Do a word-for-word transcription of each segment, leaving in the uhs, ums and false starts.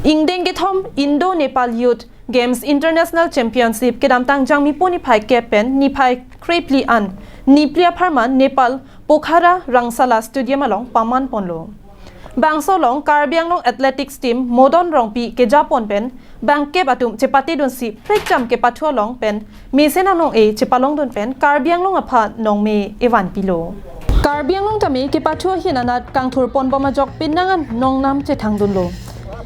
Ingdeng kethom Indo Nepal Youth Games International Championship kedamtang Jangmipo niphai kep pen niphai krephli an, niphli apharman Nepal Pokhara Rangsala Stadium along paman ponlo. Bangso along Karbi Anglong Athletics Team Modon Rongpi kejapon pen bangkep atum chepate dunsi prekjam kepathu along pen mesen anong-e chepalongdun pen Karbi Anglong aphan nongme evan pilo. Karbi Anglong tame kepathu ahin anat kangthur ponbom ajok penang an nongnam chethangdunlo.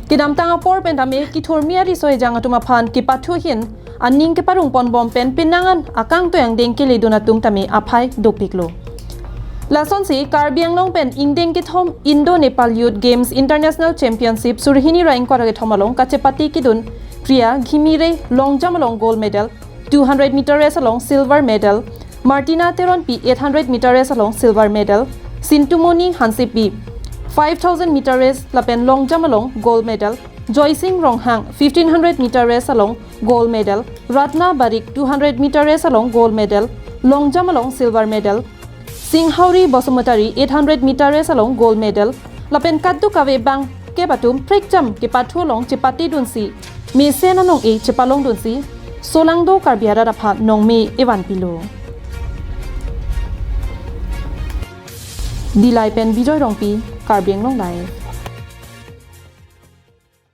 Kedamtang apor pen tame kithurmi ariso ejang atum aphan kepathu ahin aning keparong ponbom pen penang an akangtoi angdeng keledun atum tame aphai dopiklo. Lasonsi Karbi Anglong pen ingdeng kethom Indo Nepal Youth Games International Championship surhini ra ingkoi ra kethom along kachepate kedun Priya Ghimire long jump along gold medal, two hundred meter race along silver medal, Martina Teronpi eight hundred meter race along silver medal, Sintumoni Hansepi five thousand meter race lapen long jump along gold medal, Joysing Ronghang fifteen hundred meter race along gold medal, Ratna Barik two hundred meter race along gold medal, long jump along silver medal, Singhauri Basumatary eight hundred meter race along gold medal, lapen kadokave bangkep atum prekjam kepathu along chepate dunsi mesen anong-e chepalongdunsi solangdo Karbi arat aphan nongme evan pilo. Dillai pen Bijoy Rongpi, Karbi Anglong Live.